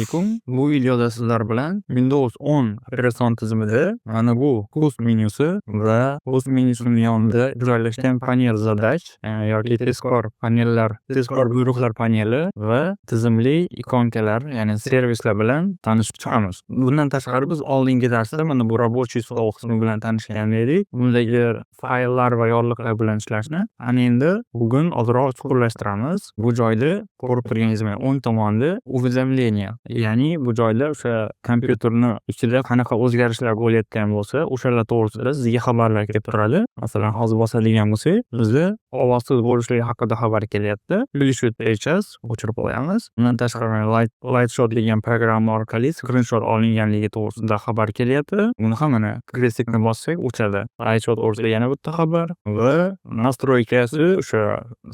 Alaykum. Bu videoda sizlar bilan Windows 10 operatsion tizimida mana bu Пуск menyusi va Пуск menyusining yonida joylashgan панель задач yoki tezkor panellar, tezkor buyruqlar paneli va tizimli ikonkalar, ya'ni servislar bilan tanishib chiqamiz. Bundan tashqari, biz oldingi darsda mana bu рабочий stol qismi bilan tanishgan edik. Bundagi fayllar va yorliqlar bilan ishlashni. Ana endi bugun ozroq chuqurlashtiramiz. Bu joyda ko'rib turganingiz o'ng tomonda уведомление, ya'ni bu joyda o'sha kompyuterni ichida qanaqa o'zgarishlar bo'layotgan bo'lsa, o'shalar to'g'risida sizga xabarlar kelib turadi. Masalan, hozir bosadigan bo'lsak, bizga ovozsiz bo'lishligi haqida xabar kelyapti. Включить сейчас, o'chirib qo'yamiz. Undan tashqari, Lightshot degan programma orqali skrinshot olinganligi to'g'risida xabar kelyapti. Buni ham mana крестик ni bossak, o'chadi. Lightshot to'g'risida yana bitta xabar va настройка si o'sha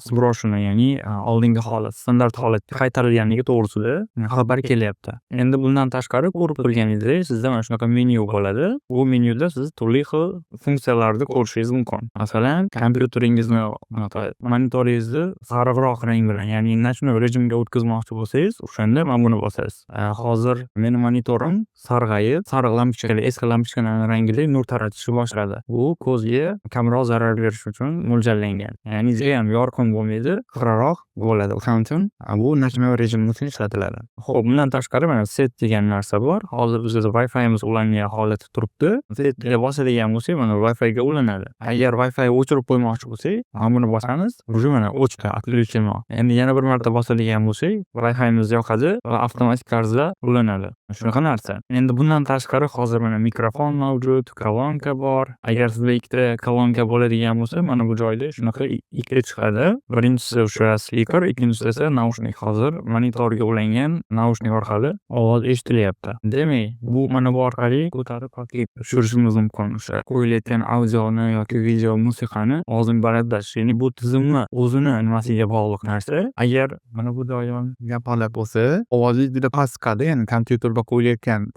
сброшено, ya'ni oldingi holat, standart holatga qaytarilganligi to'g'risida xabar kelyapti. Endi bundan tashqari, ko'rib turganingizdek, sizda mana shunaqa menyu bo'ladi. Bu menyuda siz turli xil funksiyalarni ko'rishingiz mumkin. Masalan, kompyuteringizni, anaqa monitoringizni sariqroq rang bilan, ya'ni ночной rejimga o'tkazmoqchi bo'lsangiz, o'shanda mana buni bosasiz. Hozir meni monitorim sarg'ayib, sariq lampochkali, eski lampochkalarni rangidek nur taratishni boshladi. Bu ko'zga kamroq zarar berish uchun mo'ljallangan. Ya'ni judayam yorqin bo'lmaydi, xiraroq bo'ladi. O'shaning uchun bu ночной rejim uchun ishlatiladi. Xo'p, bundan tashqari, mana сеть degan narsa bor. Hozir bizada Wi-Fi'miz ulangan holatda turibdi. Сеть ga bosadigan bo'lsak, mana Wi-Fi'ga ulanadi. Agar Wi-Fi o'chirib qo'ymoqchi bo'lsak, mana buni bosamiz, уже mana o'chdi, отключено. Endi yana bir marta bosadigan bo'lsak, Wi-Fi'miz yoqadi va avtomatik tarzda ulanadi. Shunaqa narsa. Endi bundan tashqari, hozir mana mikrofon mavjud, kolonka bor. Agar sizda ikkita kolonka bo'ladigan bo'lsa, mana bu joyda shunaqa ikkita chiqadi. Birinchisi o'sha speaker, ikkinchisi esa naushnik. Hozir monitorga ulangan naushnik orqali ovoz eshitilyapti. Demak, bu mana bu orqali ko'tarib, pastga tushirishimiz mumkin o'sha qo'yilayotgan audioni yoki video, musiqani ovozini balandlash. Ya'ni bu tizimni o'zini nimasiga bog'liq narsa. Agar Mana bu doim gap holat bo'lsa, ovozi juda past chiqadi, ya'ni kompyuterda qo'yilayotgan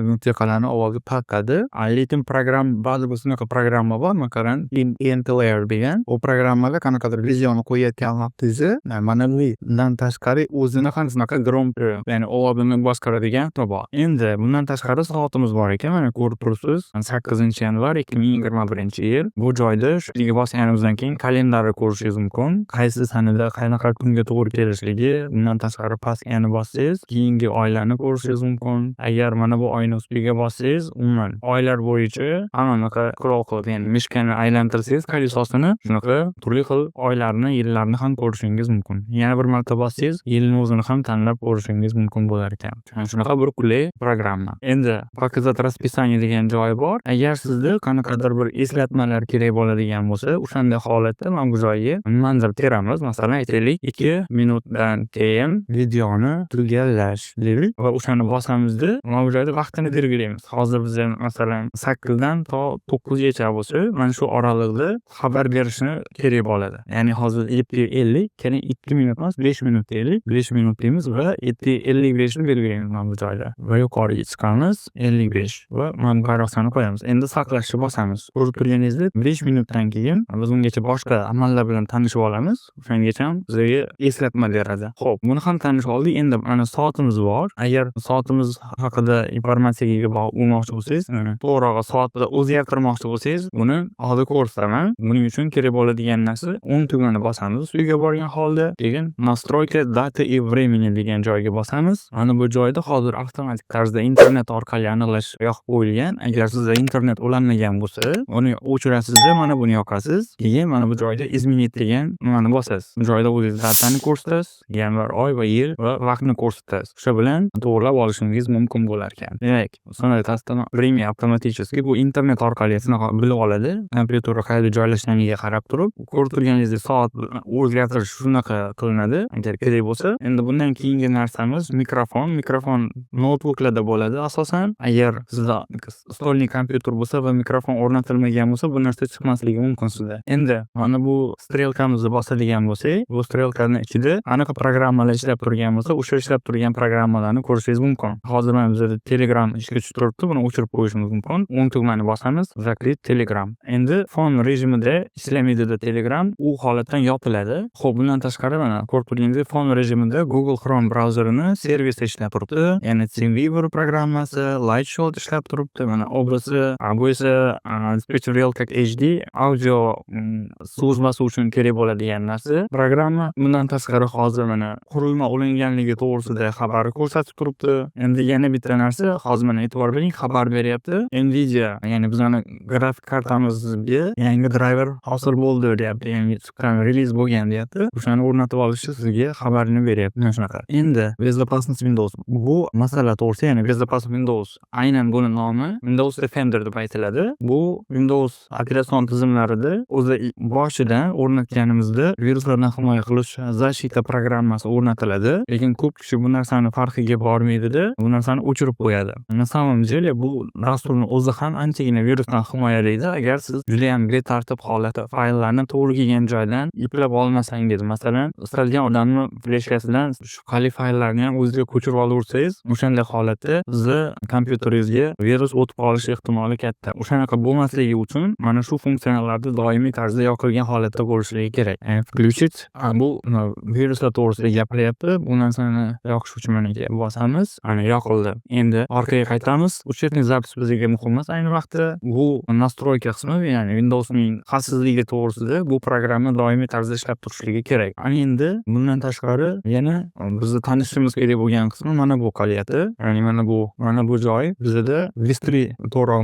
musiqalarni ovozi past chiqadi. Lekin ba'zi bir shunaqa programma bor, masalan, NTLayer degan. U programmada qanaqadir videoni qo'yayotgan vaqtingizni mana bundan tashqari o'zini ham shunaqa громкий, ya'ni ovozini boshqaradigan bor. Endi bundan tashqari, soatimiz bor ekan, mana ko'rib turibsiz, 8-yanvar 2021-yil. Bu joyda shuga bosganimizdan keyin kalendarni ko'rishingiz mumkin. Qaysi sanada, qanaqa kunga to'g'ri kelishligi. Bundan tashqari, pastgani bossangiz, keyingi oylarni ko'rishingiz mumkin. Agar mana bu oyni ustiga bossangiz, umuman oylar bo'yicha hamma anaqa scroll qilib, ya'ni мышка ni aylantirsangiz колесо sini, shunaqa turli xil oylarni, yillarni ham ko'rishingiz mumkin. Yana bir marta bossangiz, yilni o'zini ham tanlab ko'rishingiz mumkin bo'lar ekan. Mana shunaqa bir qulay programma. Endi "Показать расписание" degan joyi bor. Agar sizda qanaqadir bir eslatmalar kerak bo'ladigan bo'lsa, o'shanday holatda mana bu joyga nimadir teramiz. Masalan, aytaylik, 2 minutdan keyin videoni tugallash deylik va o'shani bosamizda, mana bu joyda vaqtini belgilaymiz. Hozir biza, masalan, 8dan to 9gacha bo'lsa, mana shu oraliqda xabar berishni kerak bo'ladi. Ya'ni hozir 7:50, keling, 2 minut emas, 5 minut deylik. 5 minut deymiz va 7:55ni belgilaymiz mana bu joyda va yuqoriga chiqamiz, 55 va mana bu bayroqchani qo'yamiz. Endi saqlashni bosamiz. Ko'rib turganingizdek, 5 minutdan keyin, biz ungacha boshqa amallar bilan tanishib olamiz. O'shangacham bizga eslatma beradi. Xo'p, buni ham tanishib oldik. Endi mana soatimiz bor. Agar soatimiz haqida informatsiyaga ega bo'lmoqchi bo'lsangiz, to'g'rirog'i, soatni o'zgartirmoqchi bo'lsangiz, buni hozir ko'rsataman. Buning uchun kerak bo'ladigan narsa, o'ng tugmani bosamiz uyga borgan holda, keyin "Настройка даты и времени" degan joyga bosamiz. Mana bu joyda hozir avtomatik tarzda internet orqali aniqlash yoqib qo'yilgan. Agar sizda internet ulanmagan bo'lsa, uni o'chirasizda, mana buni yoqasiz. Keyin mana bu joyda "Изменить" degan nimani bosasiz. Bu joyda o'zingiz дата ni ko'rsatasiz, yanvar oy va yil va vaqtni ko'rsatasiz. O'sha bilan to'g'irlab olishingiz mumkin bo'lar ekan. Demak, "Время автоматически", bu internet orqali shunaqa bilib oladi. Kompyuter qayerda joylashganiga qarab turib, ko'rib turganingizdek, soat o'zgartirish shunaqa qilinadi, agar kerak bo'lsa. Endi bundan keyingi narsamiz mikrofon. Mikrofon noutbuklarda bo'ladi asosan. Agar sizda stolniy kompyuter bo'lsa va mikrofon o'rnatilmagan bo'lsa, bu narsa chiqmasligi mumkin sizda. Endi mana bu strelkamizni bosadigan bo'lsak, bu strelkani ichida aniq programmalar ishlab turgan bo'lsa, o'sha ishlab turgan programmalarni ko'rishingiz mumkin. mumkin. Hozir mana bizada Telegram ishga tushib turibdi, buni o'chirib qo'yishimiz mumkin. O'ng tugmani bosamiz, "Закрыть Telegram". Endi fon rejimida ishlamaydi Telegram, u holatdan yopiladi. Xo'p, bundan tashqari, mana ko'rib turganingizdek, fon rejimida Google Chrome brauzerini servisi ishlab turibdi. Ya'ni TeamViewer programmasi, Lightshot ishlab turibdi. Mana OBS, bu esa Dispatch Real HD audio служба si uchun kerak bo'ladigan narsa, programma. Bundan tashqari, hozir mana qurilma ulanganligi to'g'risida xabar ko'rsatib turibdi. Endi yana bitta narsa, hozir mana e'tibor bering, xabar beryapti. Nvidia, ya'ni bizani grafik kartamizga yangi drayver hosil bo'ldi deyapti. Yangi chiqqan, релиз bo'lgan deyapti. O'shani o'rnatib olishni sizga xabarini beryapti. Mana shunaqa. Endi Безопасность Windows. Bu masala to'g'risida, ya'ni Безопасность Windows, aynan buni nomi Windows Defender deb aytiladi. Bu Windows operatsion tizimlarida o'zi boshidan o'rnatganimizda viruslardan himoya qilish, защита programmasi o'rnatiladi. Lekin ko'p kishi bu narsani farqiga bormaydida, bu narsani o'chirib qo'yadi. На самом деле bu dasturni o'zi ham anchagina virusdan himoyalaydi. Agar siz judayam betartib holatda fayllarni to'g'ri kelgan joydan yuklab olmasangiz, masalan, istalgan odamni fleshkasidan shubhali fayllarni ham o'zingizga ko'chirib olaversangiz, o'shanday holatda sizni kompyuteringizga virus o'tib qolishi ehtimoli katta. O'shanaqa bo'lmasligi uchun mana shu funksionallarni doimiy tarzda yoqilgan holatda bo'lishligi kerak. Включить, bu viruslar to'g'risida gapiryapti. Bu narsani yoqish uchun mana bosamiz. Mana, yoqildi. Endi orqaga qaytamiz. Учетный запись bizga muhim emas ayni vaqtda. Bu настройка qismi, ya'ni Windowsning xavfsizligi to'g'risida bu programma doimiy tarzda ishlab turishligi kerak. Ana endi bundan tashqari yana bizni tanishimiz kerak bo'lgan qismi mana bu qolyapti. Ya'ni mana bu joy bizada Bыстрый, to'g'rirog'i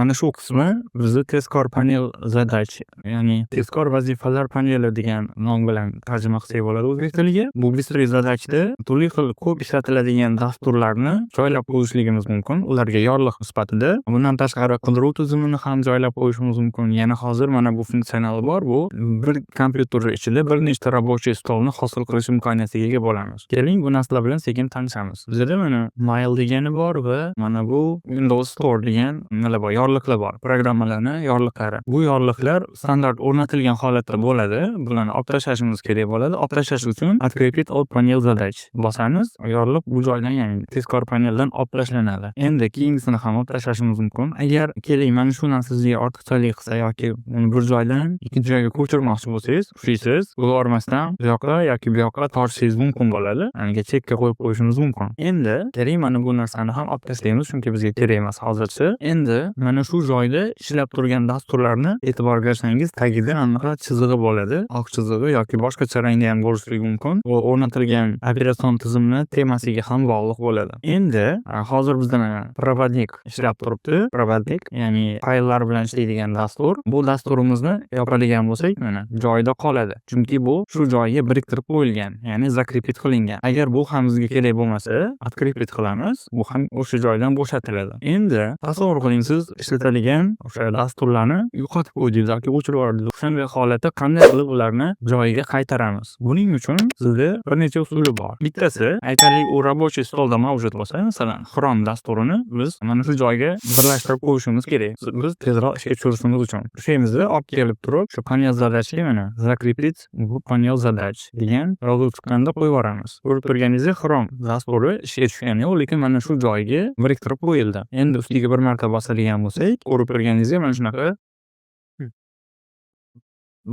mana shu qismi bizni tezkor панель задач, ya'ni tezkor vazifalar paneli degan nom bilan tarjima qilsak bo'ladi o'zbek tiliga. Bu быстрый задач da turli xil ko'p ishlatiladigan dasturlarni joylab qo'yishligimiz mumkin ularga yorliq sifatida. Bundan tashqari, qidiruv tizimini ham joylab qo'yishimiz mumkin. Yana hozir mana bu funksional bor, bu bir kompyuter ichida bir nechta рабочий стол ni hosil qilish imkoniyatiga ega bo'lamiz. Keling, bu narsalar bilan sekin tanishamiz. Bizada mana Mail degani bor va mana bu Windows Store degan nimalar bor, yorliqlar bor. Programmalarni yorliqlari. Bu yorliqlar standart o'rnatilgan holatda bo'ladi. Bularni olib tashlashimiz kerak bo'ladi. Olib tashlash uchun "Открепить от панель задач" bosamiz. Yorliq bu joydan, ya'ni tezkor paneldan olib tashlanadi. Endi keyingisini ham olib tashlashimiz mumkin. Agar, keling, mana shu narsa sizga ortiqchalik qilsa yoki uni bir joydan ikkinchi joyga ko'chirmoqchi bo'lsangiz, ushlaysiz, o'g'irmasdan u yoqqa yoki bu yoqqa tortishingiz mumkin bo'ladi. Ya'ni chekka qo'yib qo'yishimiz mumkin. Endi keling, mana bu narsani ham olib tashlaymiz, chunki bizga kerak emas hozircha. Endi mana shu joyda ishlab turgan dasturlarni e'tibor bersangiz, tagida anaqa chizig'i bo'ladi. Oq chizig'i yoki boshqacha rangda ham bo'lishligi mumkin. Bu o'rnatilgan operatsion tizimni temasiga ham bog'liq bo'ladi. Endi hozir bizda mana Проводник ishlab turibdi. Проводник, ya'ni fayllar bilan ishlaydigan dastur. Bu dasturimizni yopadigan bo'lsak, mana joyida qoladi. Chunki bu shu joyga biriktirib qo'yilgan, ya'ni закрепить qilingan. Agar bu ham bizga kerak bo'lmasa, открепить qilamiz. Bu ham o'sha joydan bo'shatiladi. Endi tasavvur qiling, siz ishlatadigan o'sha dasturlarni yo'qotib qo'ydingiz yoki o'chirib yubordingiz. O'shanday holatda qanday qilib ularni joyiga qaytaramiz? Buning uchun sizda bir necha usuli bor. Bittasi, aytaylik, u рабочий стол da mavjud bo'lsa, masalan, Chrome dasturini biz mana shu joyga birlashtirib qo'yishimiz kerak. Biz tezroq ishga tushirishimiz uchun. Ushlaymiz-da, olib kelib turib, shu панель задач ga mana "Закрепить в панель задач" degan yozuv chiqqanda qo'yib yuboramiz. Ko'rib turganingizdek, Chrome dasturi ishga tushgani yo'q, lekin mana shu joyga biriktirib qo'yildi. Endi ustiga bir marta bosadigan bo'lsak, ko'rib turganingizdek, mana shunaqa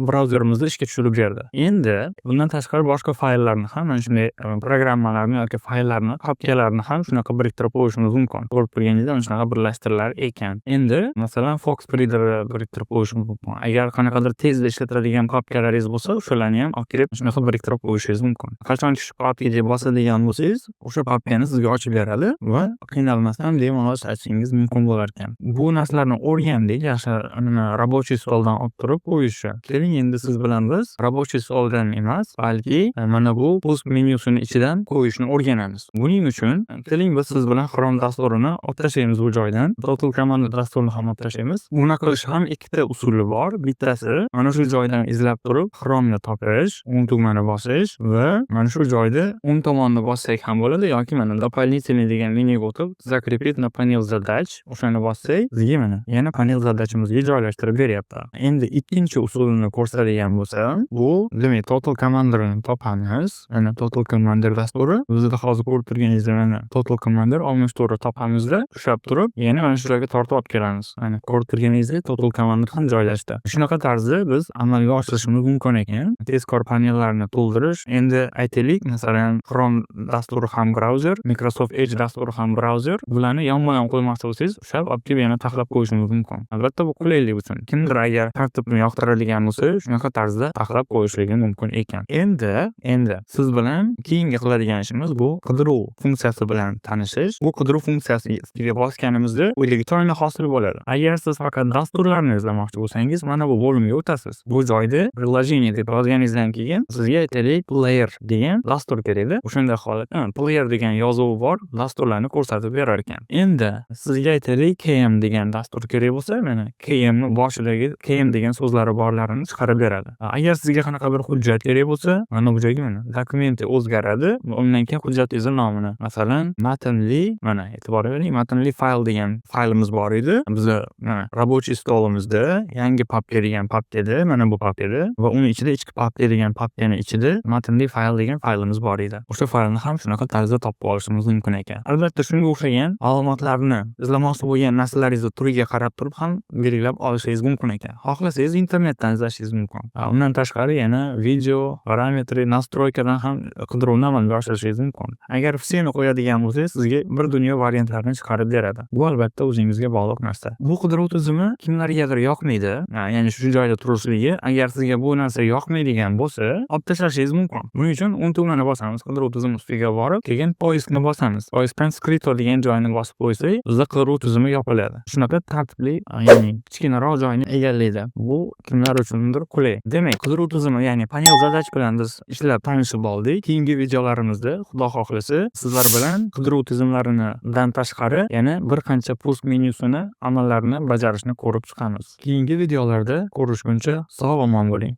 brauzerimizda ishga tushirib berdi. Endi bundan tashqari boshqa fayllarni ham, mana shunday programmalarni yoki fayllarni, papkalarni ham shunaqa biriktirib qo'yishimiz mumkin. Ko'rib turganingizdek, mana shunaqa birlashtirilar ekan. Endi, masalan, Fox Readerni biriktirib qo'yishimiz mumkin. Agar qanaqadir tezda ishlatiladigan papkalaringiz bo'lsa, o'shalarni ham olib kelib shunaqa biriktirib qo'yishingiz mumkin. Qachonki shu papkaga bosadigan bo'lsangiz, o'sha papkani sizga ochib beradi va qiynalmasdan bemalol ishlatishingiz mumkin bo'lar ekan. Bu narsalarni o'rgandik, yaxshi, nima, рабочий стол dan olib turib qo'yishni. Keling, endi siz bilan biz рабочий стол dan emas, balki mana bu пуск menyusini ichidan qo'yishni o'rganamiz. Buning uchun keling, biz siz bilan Chrome dasturini olib tashlaymiz bu joydan. Total Commander dasturini ham olib tashlaymiz. Bunaqa qilish ham ikkita usuli bor. Bittasi, mana shu joydan izlab turib Chromeni topish, o'ng tugmani bosish va mana shu joyda o'ng tomonni bossak ham bo'ladi yoki mana "Дополнительный" degan menyuga o'tib, "Закрепить на панель задач", o'shani bossak, bizga mana yana панель задач imizga joylashtirib beryapti. Endi ikkinchi usulini ko'rsatadigan bo'lsam, bu demak, Total Commanderni topamiz. Mana, Total Commander dasturi. Bizda hozir ko'rib turganingizdek, mana, Total Commander olmoshto'ri topamizda, ushlab turib, yana mana shu joyga tortib olib kelamiz. Mana, ko'rib turganingizdek, Total Commander ham joylashdi. Shunaqa tarzda biz amalga oshirishimiz mumkin ekan tezkor panellarni to'ldirish. Endi aytaylik, masalan, Chrome dasturi ham brauzer, Microsoft Edge dasturi ham brauzer. Bularni yonma-yon qo'ymoqchi bo'lsangiz, ushlab olib kelib yana taxlab qo'yishingiz mumkin. Albatta, bu qulaylik uchun. Kimdir agar tartibni yoqtiradigan bo'lsa, shunaqa tarzda taxlab qo'yishligi mumkin ekan. Endi siz bilan keyingi qiladigan ishimiz bu qidiruv funksiyasi bilan tanishish. Bu qidiruv funksiyasi ustiga bosganimizda o'ylagicha oyna hosil bo'ladi. Agar siz faqat dasturlarni izlamoqchi bo'lsangiz, mana bu bo'limga o'tasiz. Bu joyda "приложение" deb yozganingizdan keyin sizga, aytaylik, "Player" degan dastur kerakda. O'shanda holatda "Player" degan yozuvi bor dasturlarni ko'rsatib berar ekan. Endi sizga, aytaylik, KM degan dastur kerak bo'lsa, mana, KMni boshidagi KM degan so'zlari borlarini chiqarib beradi. Agar sizga qanaqa bir hujjat kerak bo'lsa, mana bu joyga, mana, "Документы" o'zgaradi va undan keyin hujjatingizni nomini, masalan, matnli, mana, e'tibor bering, matnli fayl degan faylimiz bor edi. Biza, mana, рабочий stolimizda yangi papka degan papkada, mana bu papkada va uni ichida ichki papka degan papkani ichida matnli fayl degan faylimiz bor edi. O'sha faylni ham shunaqa tarzda topib olishimiz mumkin ekan. Albatta, shunga o'xshagan ma'lumotlarni izlamoqchi bo'lgan narsalaringizni turiga qarab turib ham belgilab olishingiz mumkin ekan. Xohlasangiz, internetdan izlashingiz mumkin. Undan tashqari yana video, параметры, настройка dan ham qidiruvni amalga oshirishingiz mumkin. Agar "Все" ni qo'yadigan bo'lsangiz, sizga bir dunyo variantlarni chiqarib beradi. Bu, albatta, o'zingizga bog'liq narsa. Bu qidiruv tizimi kimlargadir yoqmaydi, ya'ni shu joyda turishligi. Agar sizga bu narsa yoqmaydigan bo'lsa, olib tashlashingiz mumkin. Buning uchun o'ng tugmani bosamiz, qidiruv tizimi ustiga borib, keyin "Поиск" ni bosamiz. "Поиск" dan "Скрыто" degan joyni bosib qo'ysak, bizda qidiruv tizimi yopiladi. Shunaqa tartibli, ya'ni kichkinaroq joyni egallaydi. Bu kimlar uchundir qulay. Demak, qidiruv tizimi, ya'ni панель задач bilan biz ishlab, tanishib oldik. Keyingi videolarimizda, Xudo xohlasa, sizlar bilan qidiruv tizimlaridan tashqari yana bir qancha пуск menyusini amallarini bajarishni ko'rib chiqamiz. Keyingi videolarda ko'rishguncha sog' omon bo'ling.